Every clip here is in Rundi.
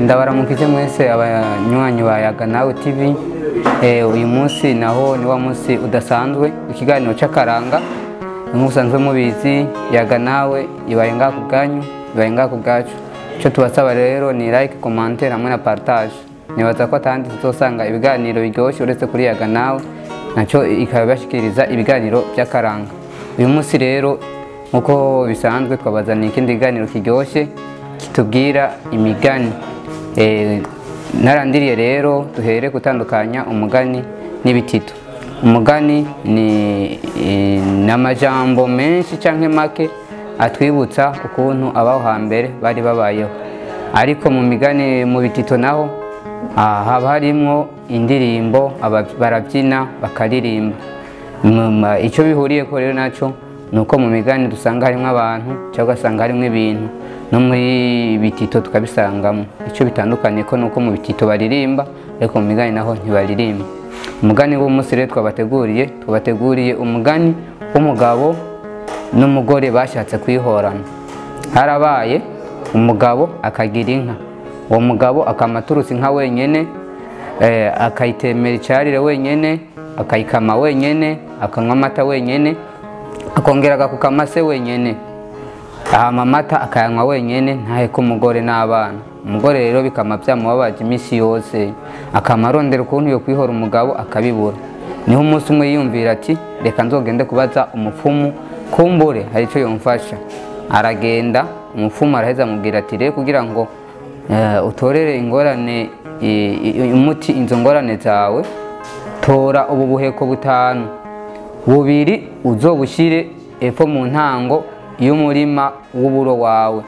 Ndabaramukije mwese abanywanyi ba Yaga Nawe TV. Uyu munsi naho ni wa munsi udasanzwe, ikiganiro c'akaranga. Musanzwe mubizi, Yaga Nawe ibaye ngaha ku bwanyu, ibaye ngaha ku bwacu. Ico tubasaba rero ni like, commentaire hamwe na partage. Nibaza ko atandi tuzosanga ibiganiro biryoshe uretse kuri Yaga Nawe, naco ikaba ibashikiriza ibiganiro by'akaranga. Uyu munsi rero nkuko bisanzwe twabazaniye ikindi kiganiro kiryoshe kitubwira imigani. Narandiriye rero duhere gutandukanya umugani n'ibitito. Umugani ni n'amajambo menshi canke make atwibutsa ukuntu abaho hambere bari babayeho. Ariko mu migani, mu bitito naho haba harimwo indirimbo, barabyina bakaririmba. Icyo bihuriye ko rero naco nuko mu migani dusanga harimwo abantu cyangwa ugasanga harimwo ibintu, no muri bitito tukabisangamo. Icyo bitandukanye ko nuko mu bitito baririmba, ariko mu migani naho ntibaririmba. Umugani w'umunsi rero twabateguriye umugani w'umugabo n'umugore bashatse kwihorana. Harabaye umugabo akagira inka, uwo mugabo akamaturutsa inka wenyene, akayitemera icarire wenyene, akayikama wenyene, akanywa amata wenyene, akongera agakukama se wenyene, ahama amata akayanywa wenyene, ntaheke umugore n'abana. Umugore rero bikama byamubabaje iminsi yose, akama arondera ukuntu yo kwihora umugabo akabibura. Niho umunsi umwe yiyumvira ati reka nzogende kubaza umupfumu, kumbure hari icyo yomfasha. Aragenda, umupfumu araheza amubwira ati rero kugira ngo utorere ingorane umuti inzo ngorane zawe, tora ubu buheko butanu, bubiri uzobushire epfo mu ntango y'umurima w'uburo wawe,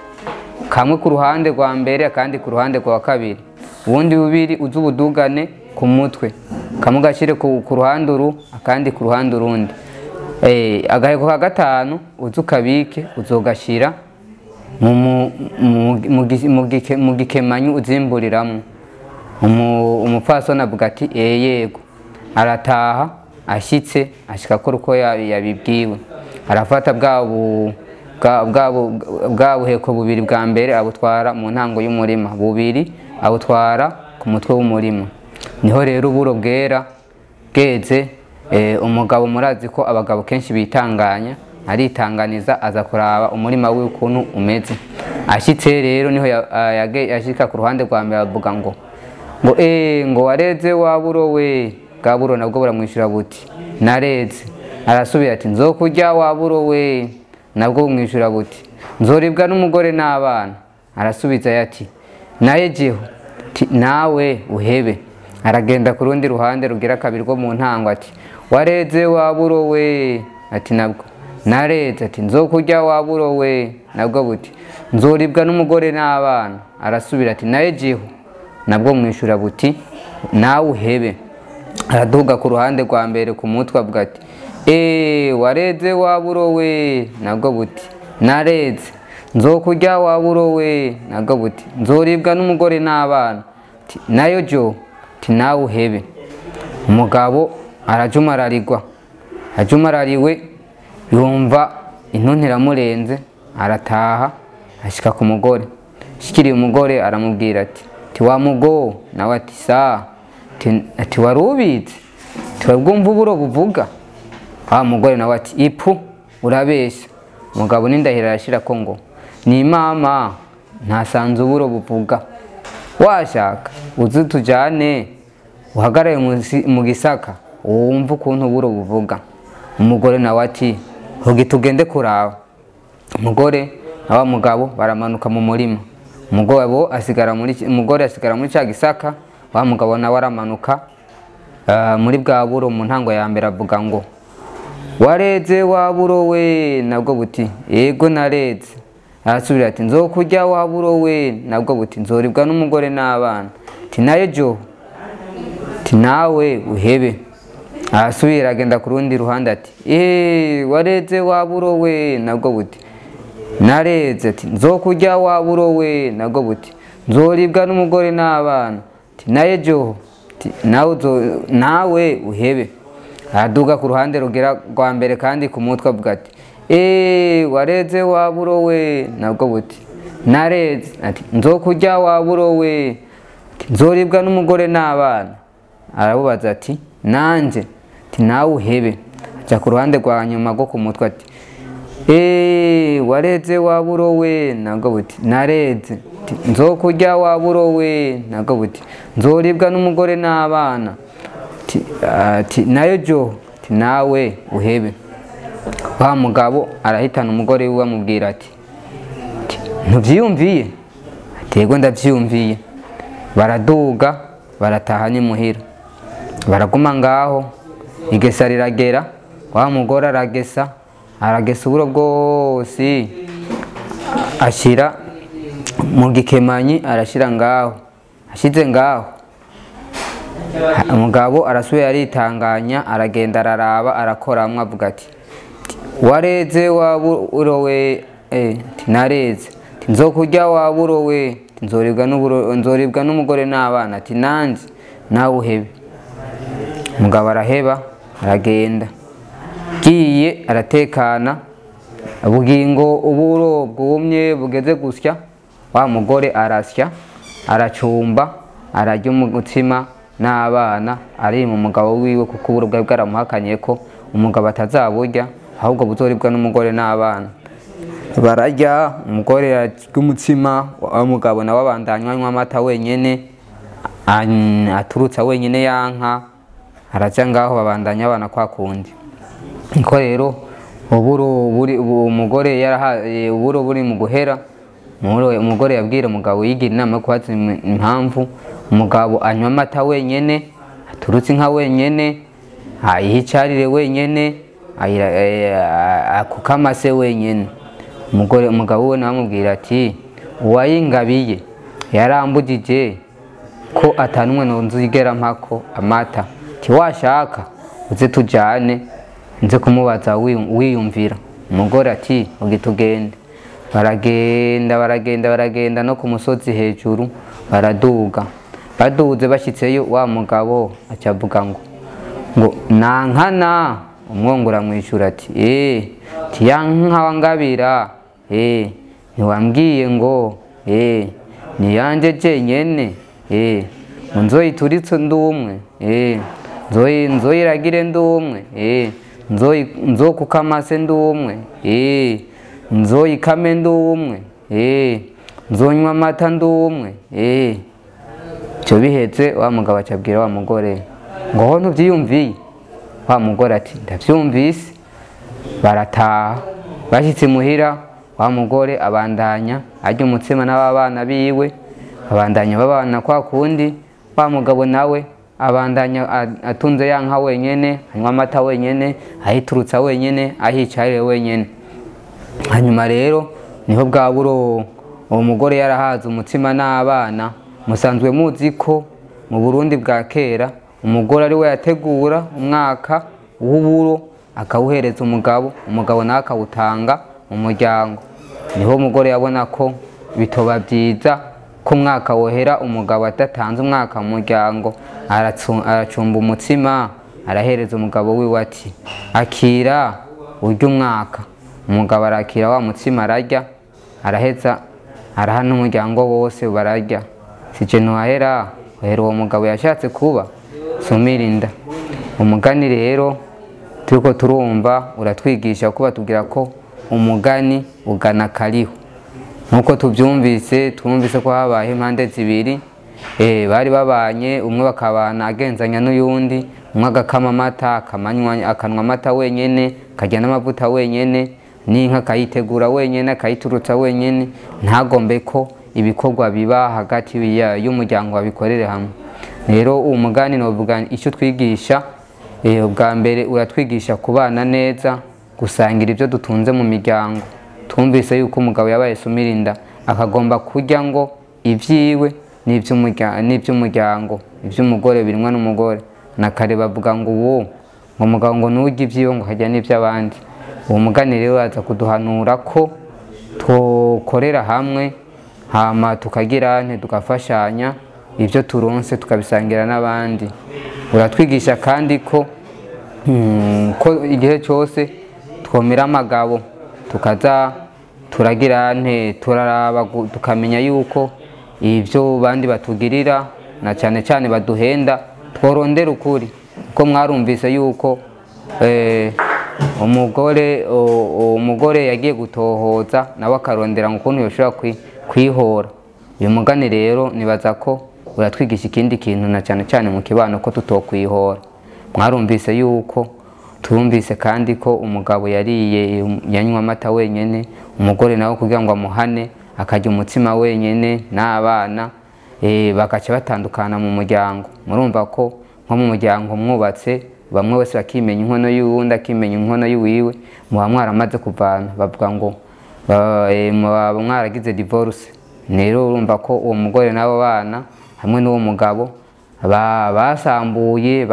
kamwe ku ruhande rwa mbere akandi ku ruhande rwa kabiri, ubundi bubiri uzubudugane ku mutwe, kamwe gashire ku ruhande uru akandi ku ruhande urundi. Agaheko ka gatanu uzukabike uzogashira mu gikemanyu uzimburiramwo. Umupfasoni avuga ati yego. Arataha, ashitse ashika akora uko yabibwiwe. Arafata bwa buheko bubiri bwa mbere abutwara mu ntango y'umurima, bubiri abutwara ku mutwe w'umurima. Niho rero uburo bwera bweze. Umugabo murazi ko abagabo kenshi bitanganya, aritanganiza aza kuraba umurima wiwe ukuntu umeze. Ashitse rero niho yashika ku ruhande rwa mbere avuga ngo ngo wareze waburo we. Bwa buro nabwo buramwishura buti nareze. Arasubira ati nzokurya waburo we. Nabwo bumwishura buti nzoribwa n'umugore n'abana. Arasubiza ati naye jeho nawe uhebe. Aragenda ku rundi ruhande rugira kabiri rwo mu ntango ati wareze waburo we. Ati nabwo nareze. Ati nzokurya waburo we. Nabwo buti nzoribwa n'umugore n'abana. Arasubira ati naye jeho. Nabwo mwishura buti nawe uhebe. Araduga ku ruhande rwa mbere ku mutwe avuga ati wareze waburo we. Nabwo buti nareze. Nzokurya waburo we. Nabwo buti nzoribwa n'umugore n'abana. Ati nayo jo. Ati nawe uhebe. Umugabo arajumararigwa, ajumarariwe yumva intuntu iramurenze, arataha ashika ku mugore. Ashikiriye umugore aramubwira ati wa mugo. Nawe ati sa. Ati warubitse, twabwumva uburo buvuga. Wa mugore nawe ati ipu urabesha. Umugabo n'indahira arashira ko ngo ni mama ntasanze uburo buvuga, washaka uzi tujane uhagarare mu gisaka wumva ukuntu uburo buvuga. Umugore nawe ati hogi tugende kuraba. Umugore na wa mugabo baramanuka mu murima. Umugabo asigara muri umugore asigara muri ca gisaka, wa mugabo nawe aramanuka muri bwa buro mu ntango ya mbere avuga ngo wareze waburo we. Nabwo buti yego nareze. Arasubira ati nzokurya waburo we. Nabwo buti nzoribwa n'umugore n'abana. Ati naye jo. Ati nawe uhebe. Arasubira agenda ku rundi ruhande ati wareze waburo we. Nabwo buti nareze. Ati nzokurya waburo we. Nabwo buti nzoribwa n'umugore n'abana. Ati naye jo. Ati nawe uhebe. Araduga ku ruhande rugera rwa mbere kandi ku mutwe avuga ati wareze waburo we. Nabwo buti Nareze. Ati nzokurya wa buro we, ati nzoribwa n'umugore n'abana. Arabubaza ati nanje? Ati nawe uhebe. Aca ku ruhande rwa nyuma rwo ku mutwe ati wareze wa buro we? Nabwo buti nareze. Ati nzokurya wa buro we? Nabwo buti nzoribwa n'umugore n'abana. Ati nayo jo? Ati nawe uhebe. Wa mugabo arahitana umugore wiwe amubwira ati ntuvyiyumviye? Ati yego ndavyiyumviye. Baraduga barataha n'imuhira, baraguma ngaho. Igesa riragera, wa mugore aragesa, aragesa uburo bwose ashira mu gikemanyi, arashira ngaho. Ashize ngaho, umugabo arasubiye aritanganya, aragenda araraba, arakoramwo, avuga ati wareze wa buro we? Ati nareze. Ati nzokurya wa buro we? Ati nzoribwa n'umugore n'abana. Ati nanje? Nawe uhebe. Umugabo araheba aragenda, giye aratekana. Ubugingo uburo bwumye bugeze gusya, wa mugore arasya, aracumba, ararya umutsima n'abana, ari mu mugabo wiwe, kuko uburo bwari bwaramuhakanye ko umugabo atazaburya, ahubwo buzoribwa n'umugore n'abana. Bararya, umugore ararya umutsima, wa mugabo nawe abandanya anywa amata wenyene, aturutsa wenyene yanka, araja ngaho babandanya abana kwa kundi. Niko rero uburo buri umugore yarahaye uburo buri mu guhera. Umugore yabwira umugabo yigira inama yo kubaza impamvu umugabo anywa amata wenyene, aturutse inka wenyene, ayicarire wenyene, akukamase wenyene. Umugore umugabo we nawe amubwira ati uwayingabiye yarambujije ko atanumwe nzigera mpako amata, ati washaka uze tujane nze kumubaza wiyumvira. Umugore ati ugi tugende. Baragenda baragenda baragenda no ku musozi hejuru baraduga. Baduze bashitseyo, wa mugabo acavuga ngo nankana. Umwongora mwishura ati tiyanka wangabira, ntiwambwiye ngo niyanje jenyene, nzoyituritse ndumwe, nzoyiragire ndumwe, nzokukamase ndumwe, nzoyikame ndumwe, nzonywa amata ndumwe. Icyo bihetse, wa mugabo acabwira wa mugore ngo ho ntuvyiyumviye? Wa mugore ati ndavyumvise. Barataha, bashitse muhira, wa mugore abandanya arya umutsima n'abana biwe, abandanya babana kwa kundi. Wa mugabo nawe abandanya atunze ya nka wenyene, anywa amata wenyene, ayiturutsa wenyene, ahicarire wenyene. Hanyuma rero niho bwa buro uwo mugore yarahaze umutsima n'abana. Musanzwe muzi ko mu Burundi bwa kera umugore ari we yategura umwaka w'uburo akawuhereza umugabo, umugabo nawe akawutanga mu muryango. Niho umugore yabona ko bitoba byiza ko umwaka wohera umugabo adatanze umwaka mu muryango, aracumba umutsima arahereza umugabo wiwe ati akira urya umwaka. Umugabo arakira wa mutsima ararya, araheza araha n'umuryango wose bararya. Sije ntuhahera uhera uwo mugabo yashatse kuba sumirinda. Umugani rero turiko turumva uratwigisha ko batubwira ko umugani ugana kariho. Nkuko tubyumvise, twumvise ko habaye impande zibiri, bari babanye, umwe bakabana agenzanya n'uyundi, umwe agakama amata, akanwa amata wenyene, akarya n'amavuta wenyene, n'inka akayitegura wenyene, akayiturutsa wenyene, ntagombe ko ibikorwa biba hagati y'umuryango babikorere hamwe. Rero uwo mugani novuga icyo twigisha, ubwa mbere uratwigisha kubana neza, gusangira ibyo dutunze mu miryango. Twumvise yuko umugabo yabaye sumirinda akagomba kurya ngo ivyiwe n'ivy'umuryango, ivy'umugore birimwa n'umugore. Na kare bavuga ngo uwo ngo mugabo ngo nurya ivyiwe ngo hajya n'ivy'abandi. Uwo mugani rero aza kuduhanura ko twokorera hamwe, hama tukagira nte tugafashanya ibyo turonse tukabisangira n'abandi. Uratwigisha kandi ko igihe cyose twomera amagabo, tukaza Turagira nte? Turaraba tukamenya yuko ibyo bandi batugirira, na cyane cyane baduhenda, tworondera ukuri. Ko mwarumvise yuko umugore yagiye gutohoza, nawe akarondera ngo ukuntu yoshobora kwihora. Uyu mugani rero nibaza ko uratwigisha ikindi kintu, na cyane cyane mu kibano, ko tutokwihora. Mwarumvise yuko turumvise kandi ko umugabo yariye, yanywa amata wenyene, umugore nawe kugira ngo amuhane akarya umutsima wenyene n'abana, bagaca batandukana mu muryango. Murumva ko nko mu muryango mwubatse, bamwe bose bakimenya inkono y'uwundi, akimenya inkono y'uwiwe, muba mwaramaze kuvana, bavuga ngo muba mwaragize divorce. Rero urumva ko uwo mugore n'abo bana hamwe n'uwo mugabo basambuye,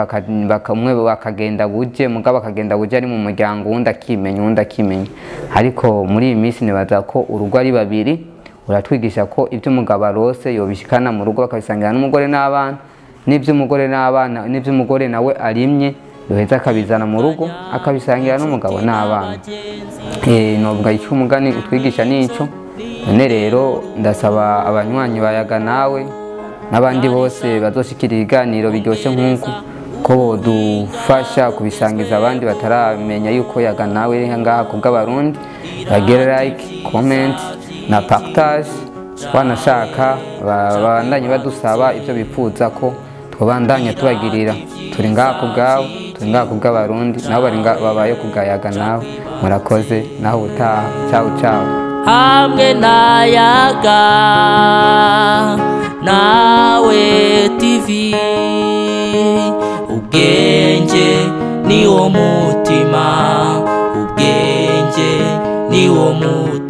umwe bakagenda buje, mugabo akagenda buje ari mu muryango, uwundi akimenya, uwundi akimenya. Ariko muri iyi minsi nibaza ko urugo ari babiri, uratwigisha ko ibyo umugabo arose yobishikana mu rugo bakabisangira n'umugore n'abana, n'ibyo umugore n'abana, n'ibyo umugore nawe arimye yoheza akabizana mu rugo akabisangira n'umugabo n'abana. Novuga icyo umugani utwigisha nico. None rero ndasaba abanywanyi bayaga nawe n'abandi bose bazoshikira ibiganiro biryoshye nk'uku, ko bodufasha kubisangiza abandi bataramenya yuko Yaga Nawe iri ngaha kubw'Abarundi. Bagire like, comment na partage, wanashaka babandanye badusaba ibyo bifuza ko twabandanya tubagirira. Turi ngaha ku bwabo, turi ngaha ku bw'Abarundi, nabo bari babaye ku bwa Yaga Nawe. Murakoze, naho ubutaha. Ciao ciao. Hamwe na Yaga Nawe TV, ubwenge ni wo mutima, ubwenge ni wo mutima.